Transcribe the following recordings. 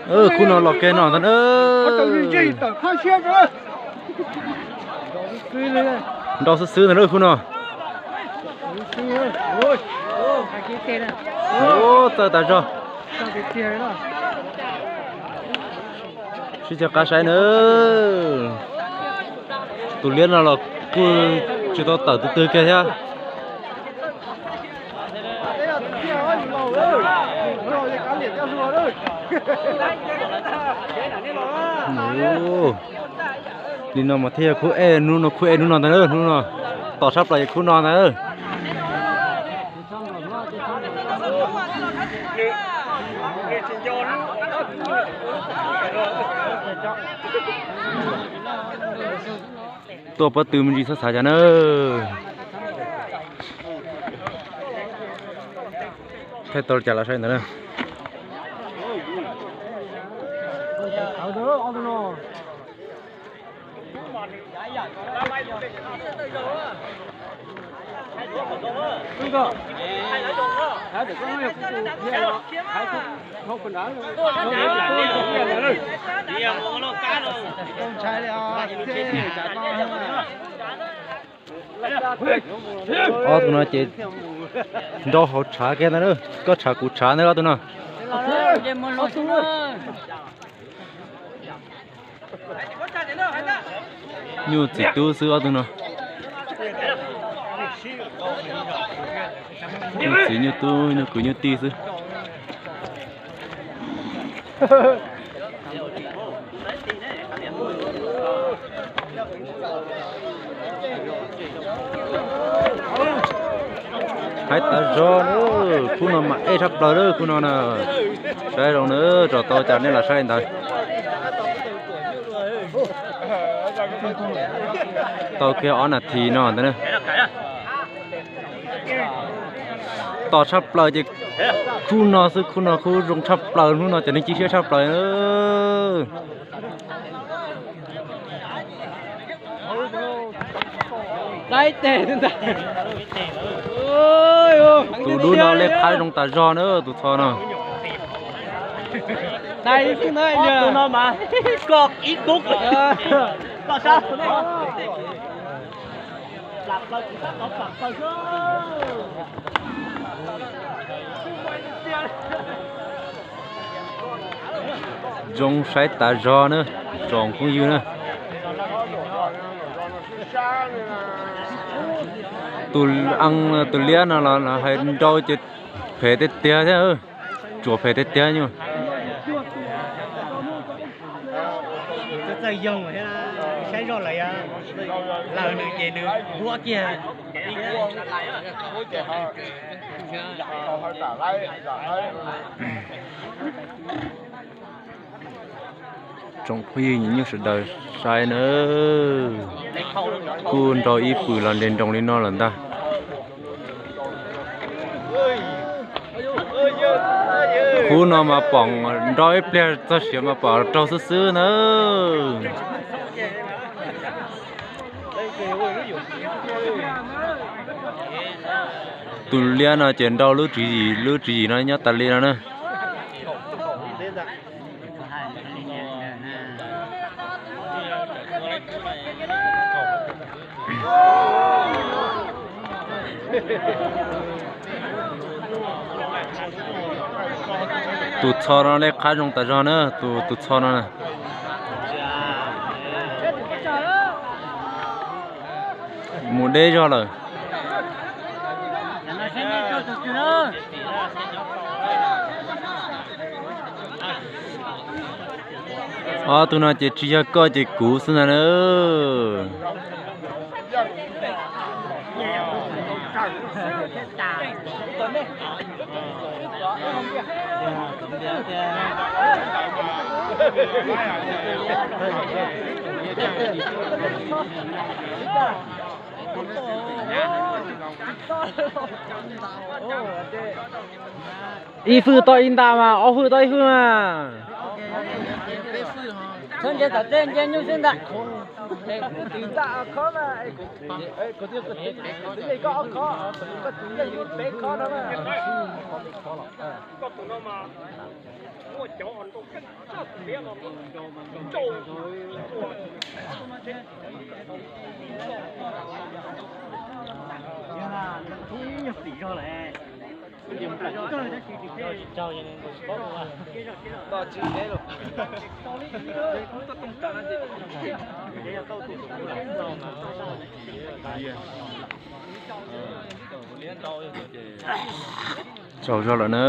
Khub no los kiag no ntag na. Nrau xwb xwb ntag na khub no. Txawj tas zog. Sib cav qab saib na. Tus liab no los kuj tsis tau tawm tus twg kiag thiab. Li no mas thiaj yog khub ej, hnub no khub ej hnub no ntag, hnub no tom tshaj plaws yog khub no ntag. Tuaj pob tw me ntsis txhob xav cas na. Thaij tau cas los saib ntawd na. Ob tug no ces nrau hauv tshav kiag ntag, koj tshav kuv tshav ntag ob tug no. Nyuj txiv tub xwb ob tug no. Nyuj txiv nyuj tub, nyuj kwv nyuj tij xwb. Haib tas zog na, khub no mas ej tshaj plaws lawm khub no na. Saib zoo na, tso tau cas nej los saib li ntawd. Tau kiag ob nas this no ntag na. Tom tshaj plaws ces khub no xwb, khub no khub zoo tshaj plaws, hnub no cov neeg cia siab tshaj plaws. Tus dub no lej qhab zoo tas zog na, tus txho no. Zoo saib tas zog na, tsoom phooj ywg na. Tus, tus liab no los hais nrau ces phem tiag tiag thiab, tsuas phem tiag tiag nyuj. Txawj yoog thiab, saib zoj lawm, lawm nws ces nws huab kiag. Tsoom phooj ywg nyob sawv daws saib na, kuj nrau ib pwm los nres nroos li no lawm ntag. Khub no mas pom nrau ib pliag txog siav mas pom raug xwb xwb na. Tus liab no ces nrau lub tswv yim, lub tswv yim no nyob tas li no na. Tus txho no lej qhab zoo tas zog na, tus, tus txho no na. Mus deb zog lawm. Ob tug no ces tsis yog koj ces kuv xwb ntag na. Ib hwj tau ib nta mas ob hwj tau ib hwj mas. Txhob ntsia tom tej, ntsia nyuj xwb ntag. Tus nta ob khob mas, kuv twb yeej koj ob khob, koj twb yeej peb khob no mas. Tsaug zog lawm na.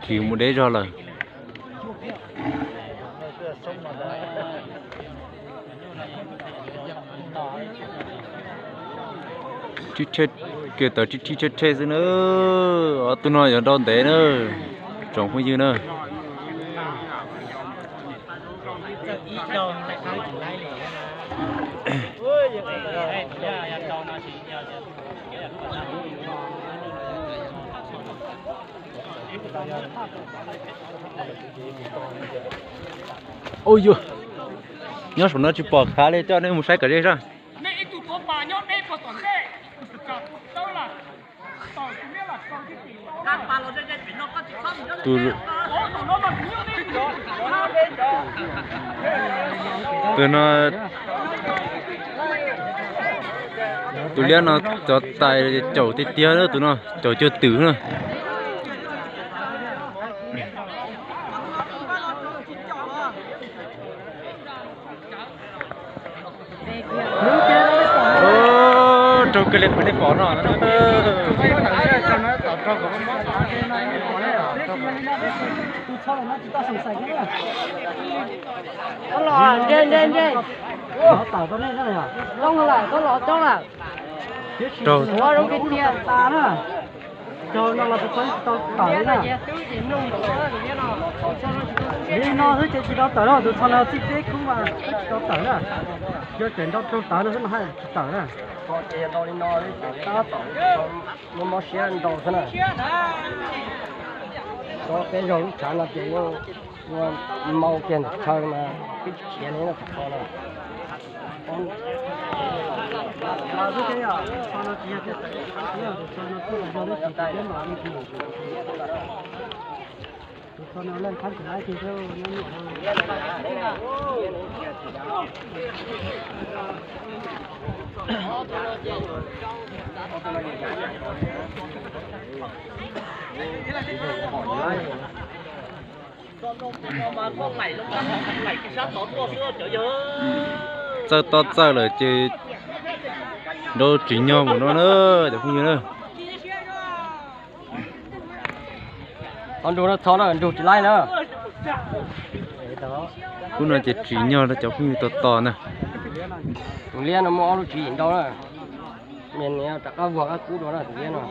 Khiv mus deb zog lawm. Kiag tawm rhib rhib rhe rhe xwb na. Ob tug no yuav nrau ntev na, tsoom phooj ywg na. Ua yuav, nyob saum no tsis pom khav li, coj nej mus saib kom ze zog. Tus, tus no, tus liab no cov tais caum tiag tiag, tus no caum cuag twm na. Raug kiag li qhov nej pom no. Raug. Raug no los tsis tau tawm li na. Li no xwb ces tsis tau tawm na, tus txho no txij peb khub mas twb tsis tau tawm na. Yog tseem nrau raug tawv no xwb mas haj tsis tawm na. Tab tom mob mob siab nrau xwb na. Tsob peb zaug lub tshav no ces yeej ua mau kiag ntawm chaw mas twb tsis khiav li no tus txho no. Txawj tob txawj lawm ces nrau tsim nyog mus no na, cov phooj ywg na. Txhob nrug no, txhob no, nrug tsis laib na. Khub no ces tsim nyog rau cov phooj ywg tos tos na. Tus liab no muaj ob lub tswv yim nrau na. Nias nias rov qab vuag qab kub dua na tus liab no.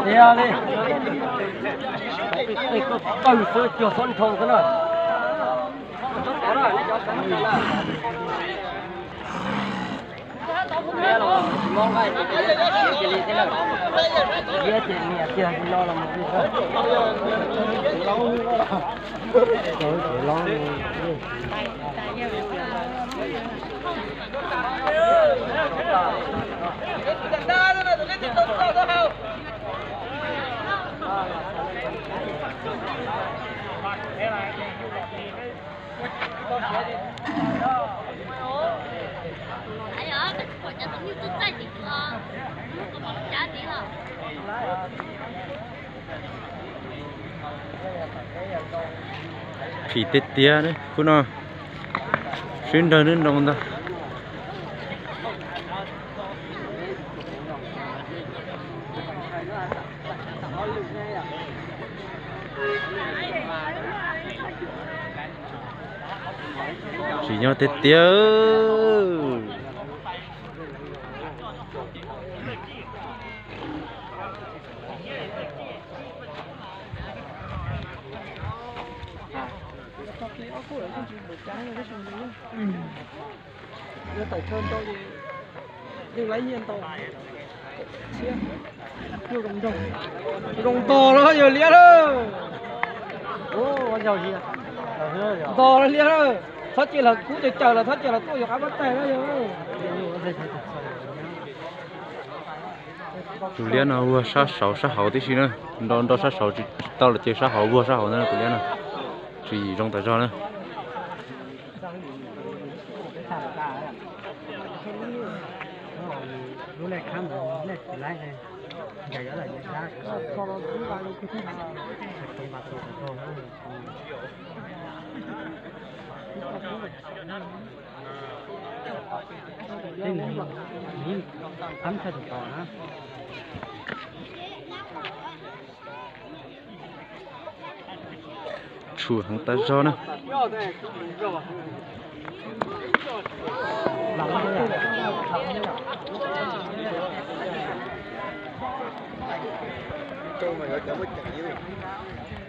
Tiag li. Tej koj qawg xwb cuag xob nrhoo xwb na. Liab ces nias tiag li no los mus li. Phim tiag tiag khub no, sib nrag nroo ntag. Tsim nyog tiag tiag. Zoo ntog los yog liab lawm. Ntog los liab lawm. Txhob cia lawv kub caws caws lawm, txhob cia lawv tuaj yuav qab pab taig na yog. Tus liab no vuag sab saud sab hauv tib si na, nro nro sab saud tsis tau los ces sab hauv vuag sab hauv na tus liab no. Tswv yim zoo tas zog na. Tshua heev tas zog na.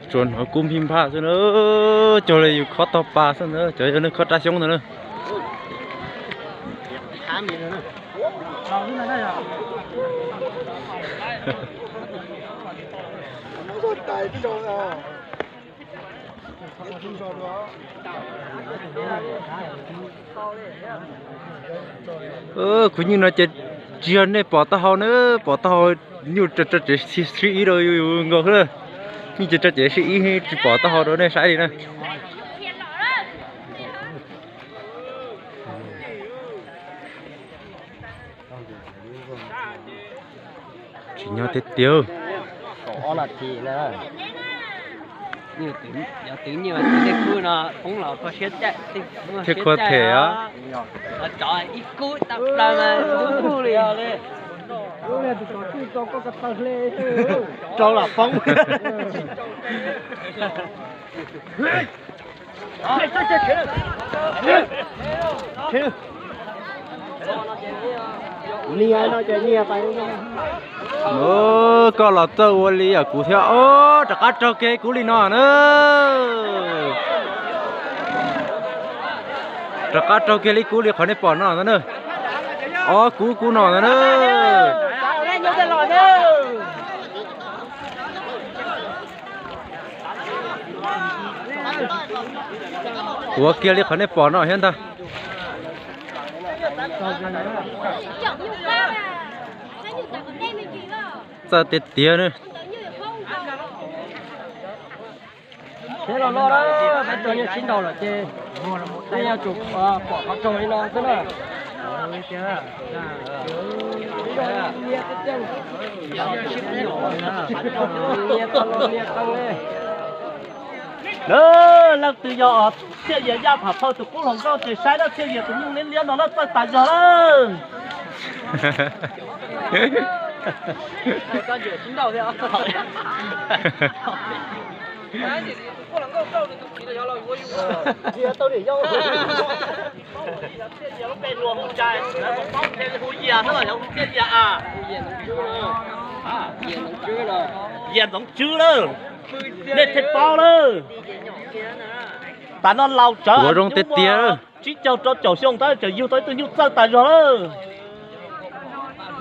Tsuas hnov kub npij npaj xwb na, cog li yus khob tog pas xwb na, cov yog neeg khob rab xyoob ntawd na. Kuv nyuj no ces tsis yog nej pom taub hau na, pom taub hau nyuj tso tsev sib ib rau yus nkaus xwb. Nyuj ces tso tsev sib ib tsis pom taub hau rau nej saib li na. Tsim nyog tiag tiag. Thiab khuv them os. Rau lam poob. Koj los txawj ua li yam kuv thiab os, rov qab raug kiag kuv li no na. Rov qab raug kiag li kuv li qhov nej pom no ntag na. Ob kub kuv no ntag na. Tuav kiag li qhov nej pom no thiab ntag. Txawj tiag tiag na. Peb los loj lawm, peb tuaj nyiaj sib nraus lawm ces nej yuav tsum pom qhov roog li no xwb na. Leej twg yog os, Txhiaj Yias Yaj Pham Phauj tus qub hluas nkauj ces saib lawm, Txhiaj Yias tus nyuj liab liab no lawm txawj tas zog lawm. Yias Ntxoov Tswb lawm, nej thiaj paub lawm. Tas no laus tsawv, tuav zoo tiag tiag. Tsib caug rau caum xyoo tab tseem yug tau ib tug nyuj txawj tas zog lawm.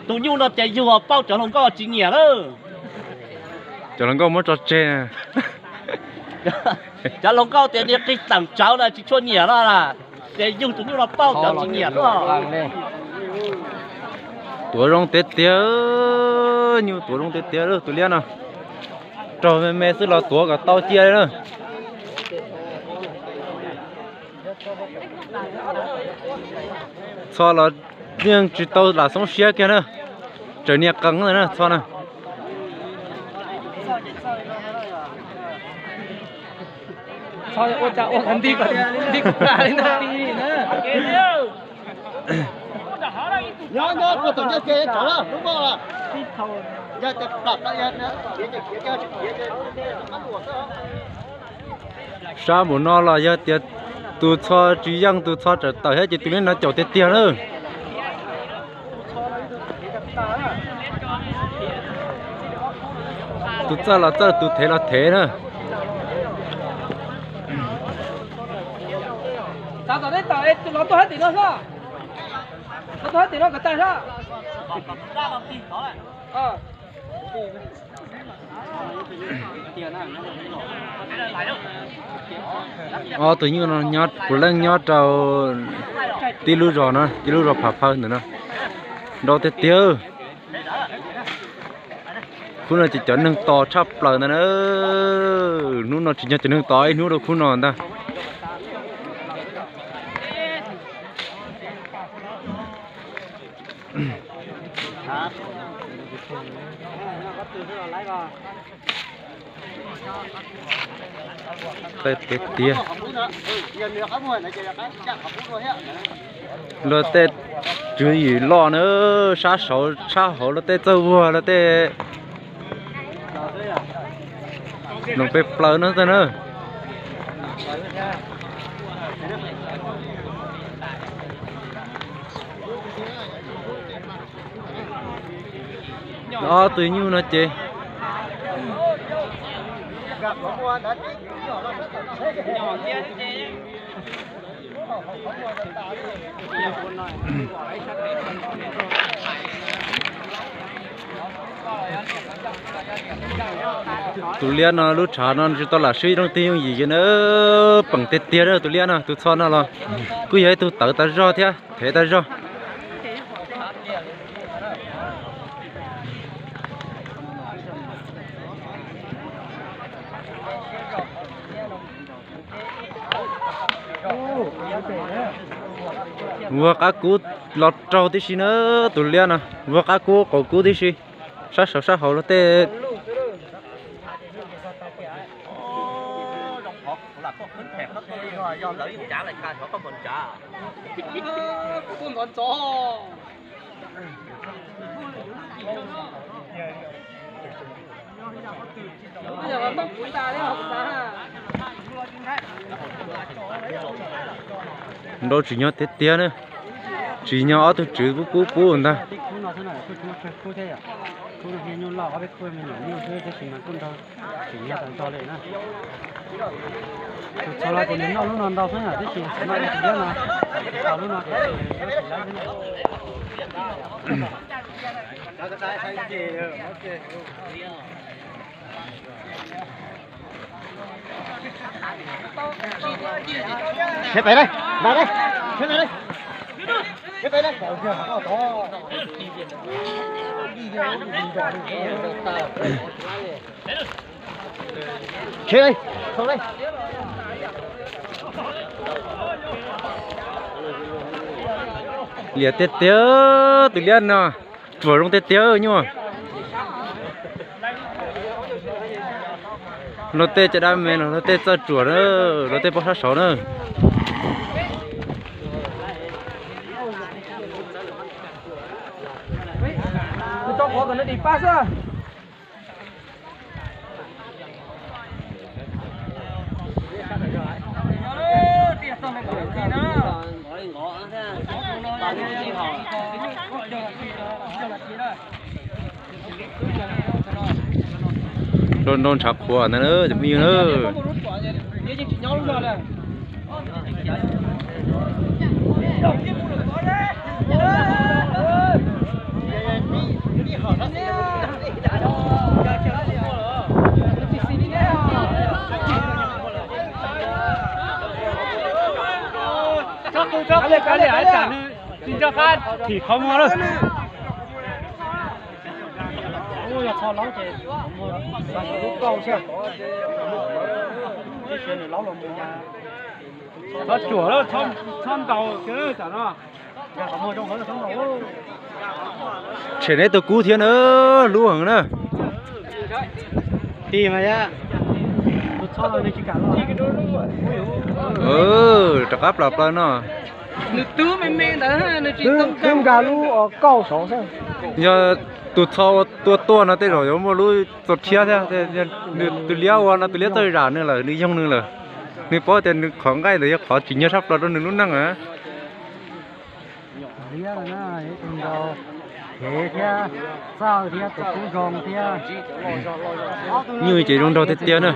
Tus nyuj no ces yug pauj cov hluas nkauj tsis nyiam lawm. Cov hluas nkauj muab tso tseg. Cov hluas nkauj tias niag qig teem tsawv na tsis tshua nyiam no na, ces yug tus nyuj no pauj cov tsis nyiam lawm. Tuav zoo tiag tiag, nyuj tuav zoo tiag tiag tus liab no. Raug me me xwb los tuav kom tau cia li na. Txho los yeej tsis tau lam xoob siab kiag na. Tseem nias qees na Txho na. Sab npaum no los yog tias Tus txho tsis yeej, tus txho tawm tawm thiab ces tus liab no caum tiag tiag na. Tus txawj los txawj, tus thev los thev na. Ob tug nyuj no nyob puav leej nyob rau tib lub zos no, tib lub zos Phav Phawj ntawm no. Nrau tiag tiag. Khub no ces cov neeg tos tshaj plaws ntag na. Hnub no tsis yog cov neeg tos ib hnub rau khub no ntag. Tiag tiag. Luag tej tswv yim loj na, sab saud sab hauv luag tej txawj vuag luag tej noo peb plaws no tag na. Ob tug nyuj no ces tus liab no lub tshav no tsis tau lam swb yooj twg yooj yim na, peem tiag tiag tus liab no, tus txho no los kuj yog ib tug tawv tas zog thiab thev tas zog. Vuag qab kub los raug tib si na, tus liab no vuag qab kub qaum kub tib si, sab saud sab hauv luag tej. Nrau tsim nyog tiag tiag na, tsim nyog ob tug tswv pub pub pub ntag. Tsis yog tas zog li na. Tus txho los ces nws noj lub no ntau xwb na, tab sis tsis noj tus liab no, tus txho lub no ces nws lub tsis laib xwb na. Seb pem dai, nram dai, seb nram dai, seb pem dai. Liam tiag tiag tus liab no, ruam zoo tiag tiag nyuj. Luag tej caj dab me los luag tej txawj ruam na, luag tej poj sab saud na. Nrau nrau ntshav qhuav ntag na cov phooj ywg na. Tsis nco qab thim qhov muag lawm. Yog txho laub ces lub kauj xwb. Tab sis nws laub los mus mas txhob tsuam lawm, txhob ntaus kiag tam no. Tshem neb tus kub thiab na, lub heev na. Rov qab plaws plaws no. Twb nkag lub kauj saud xwb. Yog tus txho ua tua tuaj no tej zaum yuav muaj lub txo rhiab thiab. Nws tus liab ua no tus liab txawj zam nws lawm, nws yoog nws lawm. Nws paub tias nws qhov nqaij ntawd yog qhov tsim nyog tshaj plaws rau nws lub neej na. Liab no na, ib tug nraug kev thiab txawj thiab tus tub zoo thiab. Nyuj ces zoo nraug tiag tiag na.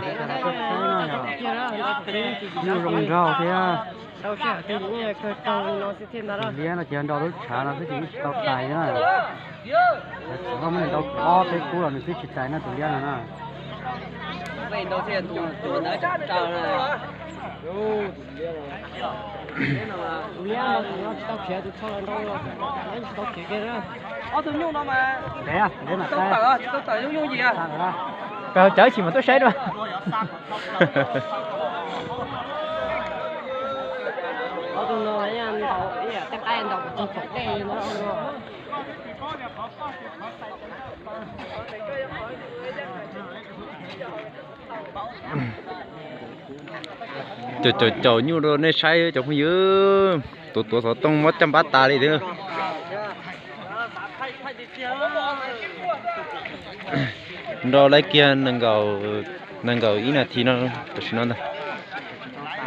Nyuj zoo nraug thiab. Liab no ces nraug lub tshav no xwb ces yeej tsis tau tais na. Txawm muab nws ntaus ob peb kub los nws twb tsis tais na tus liab no na. Peb cawv tsis mas tuaj saib dua. Caum caum caum nyuj rau nej saib cov phooj ywg. Tuav tuav xov tooj muab caj npab tas li thiab. Nrau laib kiag nees nkaum ib nas this no tam sim no ntag.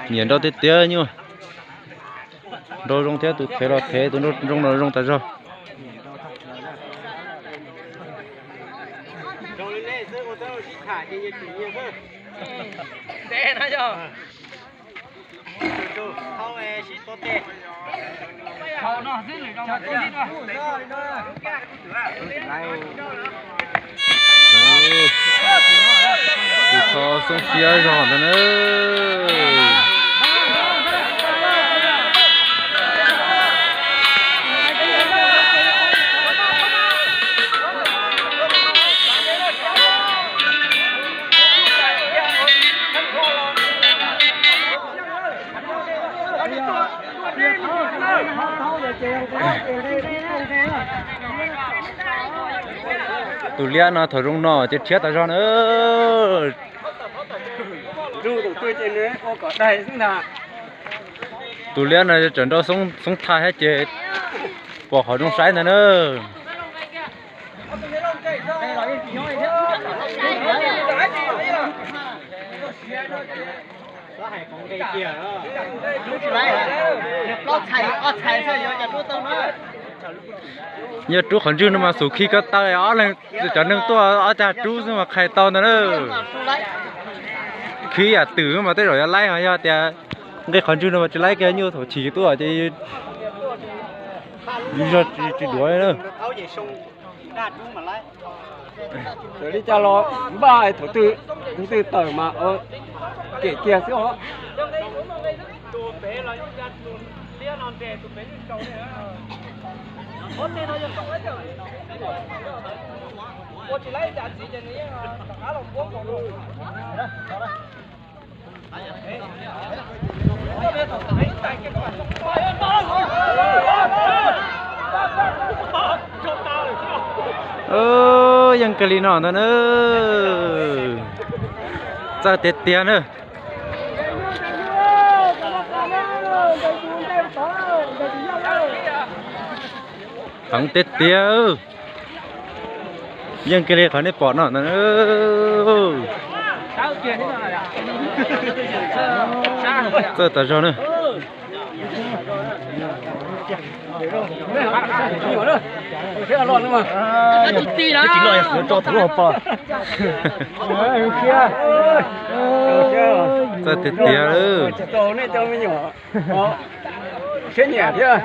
Nyiam nrau tiag tiag nyuj. Nrau zoo thiab, tus qhev los qhev, tus zoo los zoo tas zog. Tus tho xoob siab zog ntag na. Tus liab no thaum zoo no ces rhiab tas zog na. Tus liab no tseem nrau xoob thaj thiab ces pom qhov zoo saib ntag na. Yog rub qhov ntswg no mas xub khi ko taw ob leeg cov neeg tuaj ob cag rub xwb mas qhais tau ntag na. Khib yam twm mas tej zaum yuav laib, ho yog tias nqis qhov ntswg no mas tsis laib kiag, nyuj thaum chim tuaj ces yus zog tsis duav li na. Txawm li cas los npaj thaum twg, tus twg tawm mas kem kiag xwb os. Yeej kawg li no ntag na. Txawj tiag tiag na. Heev tiag tiag. Yeej kiag li qhov nej pom no ntag. Txawj tas zog na. Txawj tiag tiag. Siab nyiam thiab.